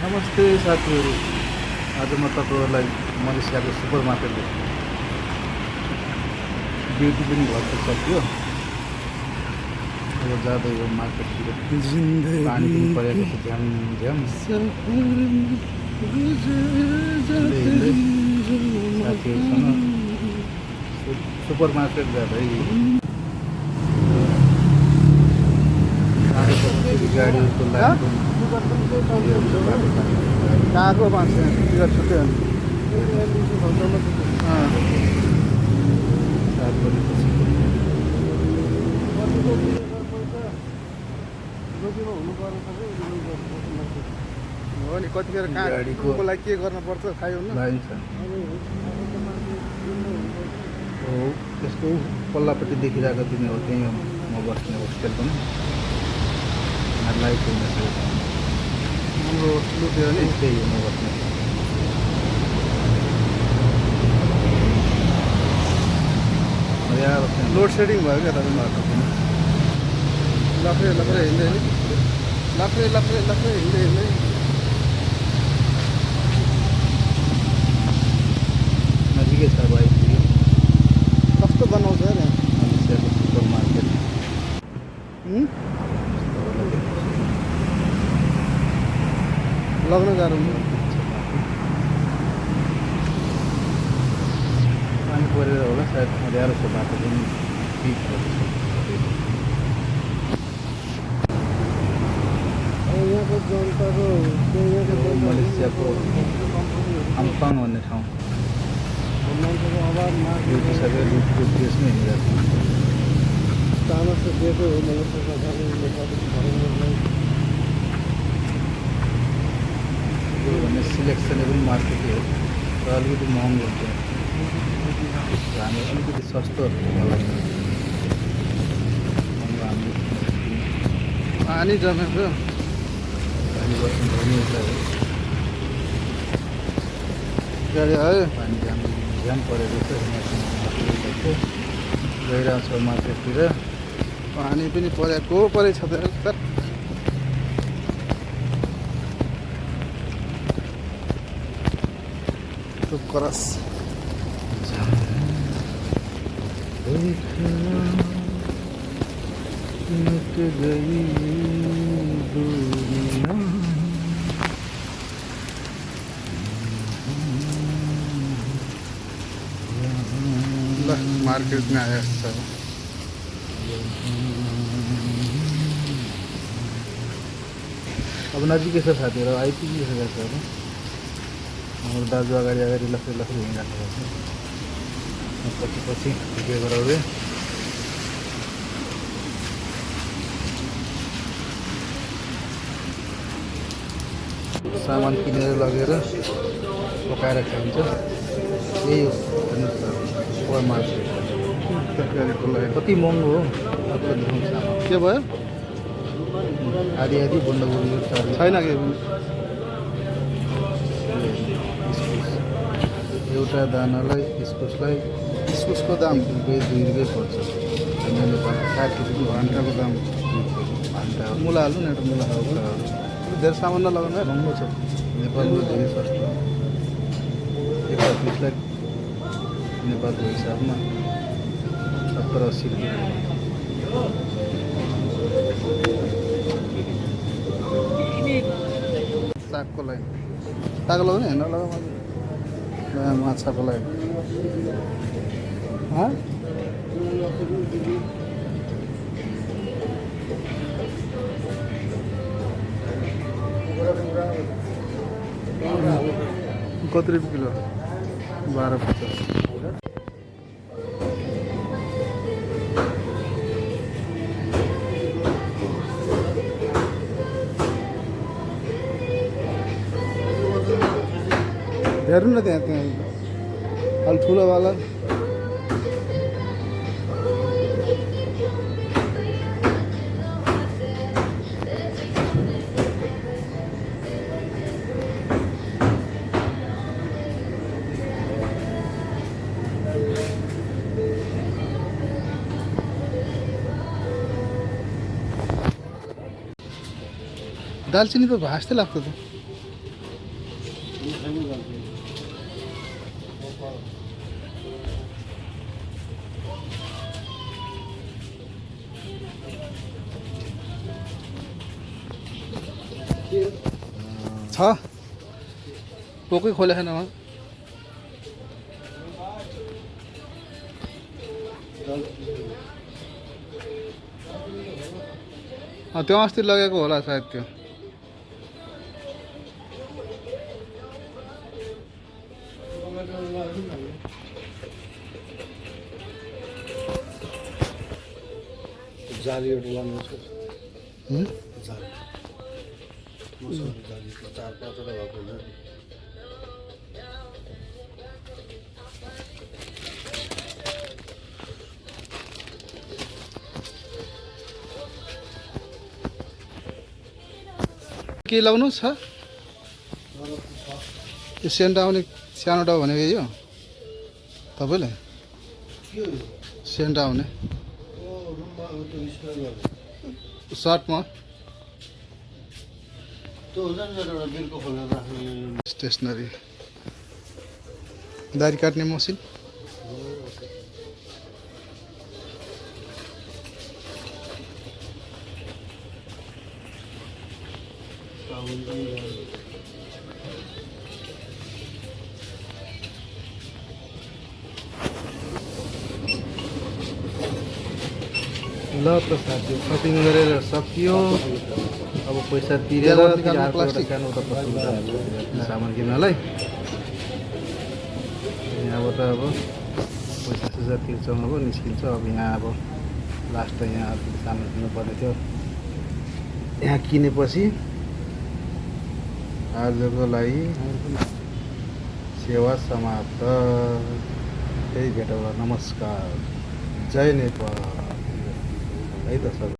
नमस्ते साथीहरू। आज म तपाईँहरूलाई मलेसियाको सुपर मार्केट ड्युटी पनि भएको सक्यो। अब जाँदै हो मार्केटतिर। पानी पनि परेको छ झ्याम झ्याम। साथीहरूसँग सुपर मार्केट जाँदै गाडीको लाइन कहाँको मान्छे टिकट छुट्यो हो नि कतिखेर गाडीको लागि के गर्नुपर्छ थाहै हुन्न लाइन छ। हो त्यसको पल्लापट्टि देखिरहेको तिमी हो त्यहीँ हो म बस्ने होस्टेल पनि लाइट हुन सक्छ। हाम्रो लुट्यो नि त्यही हो म बस्ने। लोड सेडिङ भयो क्या तपाईँ लफ्रे लफ्रे हिँड्दै नि लफ्रे लफ्रे लफ्रे हिँड्दै हिँड्दै नजिकै छ अब आइपुग्यो। कस्तो बनाउँछ नि मलेसियाको सुपर मार्केट। लग्न गाह्रो हुन्छ पानी परेर होला सायद अँध्यारो छ बाटो पनि पिच यहाँको जनताको मलेसियाको आम्पाङ भन्ने ठाउँ मान्छेको अभावमा ड्युटी सबै लुटको देशमै हिँडिरहेको छ। चामल चाहिँ दिएको हो मलेसिया यो भन्ने सिलेक्सनेबल मार्केटै हो र अलिकति महँगो हुन्छ। हामी अलिकति सस्तो होला पानी जमेको पानी बस्नु धनी हुन्छ। गाडी आयो पानी झ्याम परेको छ। गइरहेको छ मार्केटतिर। पानी पनि परेको परेछ त करस मार्केट में आया सब अब नजिकै छ साथीहरू आइपुगिसकेको छ। अब हाम्रो दाजु अगाडि अगाडि लफ्रे लफ्रे हिँडिरहेको छ। पछि पछि भिडियो गराउँदै सामान किनेर लगेर पकाएर खाइन्छ। यही हो सुपर मार्केट। तरकारीको लागि कति महँगो हो तपाईँलाई देखाउँछ सामान। के भयो आधी आधी बन्डगोली छैन के एउटा दानालाई इस्कुसलाई इस्कुसको दाम 1 रुपियाँ 2 रुपियाँ पर्छ। हाम्रो नेपालमा 60 रुपियाँ घन्टाको दाम घन्टा हो। मुला हाल्नु न एउटा मुला हाल्नु धेरै सामान नलगाउनु है महँगो छ। नेपालमा धेरै सस्तो। एउटा पिसलाई नेपालको हिसाबमा 70-80 रुपियाँ। सागको लागि साग लगाउने होइन लगाऊ माछाको लागि कति रुपियाँ किलो 12.50 हेर्नु न त्यहाँ त्यहाँ अलि ठुलोवाला दालचिनी तो भाजते लागतं तो छ टोकै खोले छैन उहाँ त्यो अस्ति लगेको होला सायद त्यो जाली एउटा लानुपर्छ हुँ? जाली मसँग जाली 4-5 वटा भएको हुन्छ नि के लाउनु छ यो सेन्ट आउने सानो डाउ भनेको यो तपाईँले के हो यो? सेन्ट आउने रुममा त्यो स्प्रे गर्ने सर्टमा त्यो हुन्छ नि एउटा बिर्को खोलेर राख्ने स्टेसनरी दारी काट्ने मसिन साबुन पनि ल त साथी सपिङ गरेर सकियो अब पैसा तिरेर त्यहाँबाट फेरि निकाल्नु अर्को एउटा प्लास्टिक। सानो उता पस्नु सामान किन्नलाई यहाँबाट अब पैसा सुसा तिर्छौँ अब निस्किन्छ अब यहाँ अब लास्ट त यहाँ अर्को सामान किन्नु पर्ने थियो यहाँ किनेपछि आजको लागि सेवा समाप्त फेरि भेटौँला नमस्कार जय नेपाल है त सबै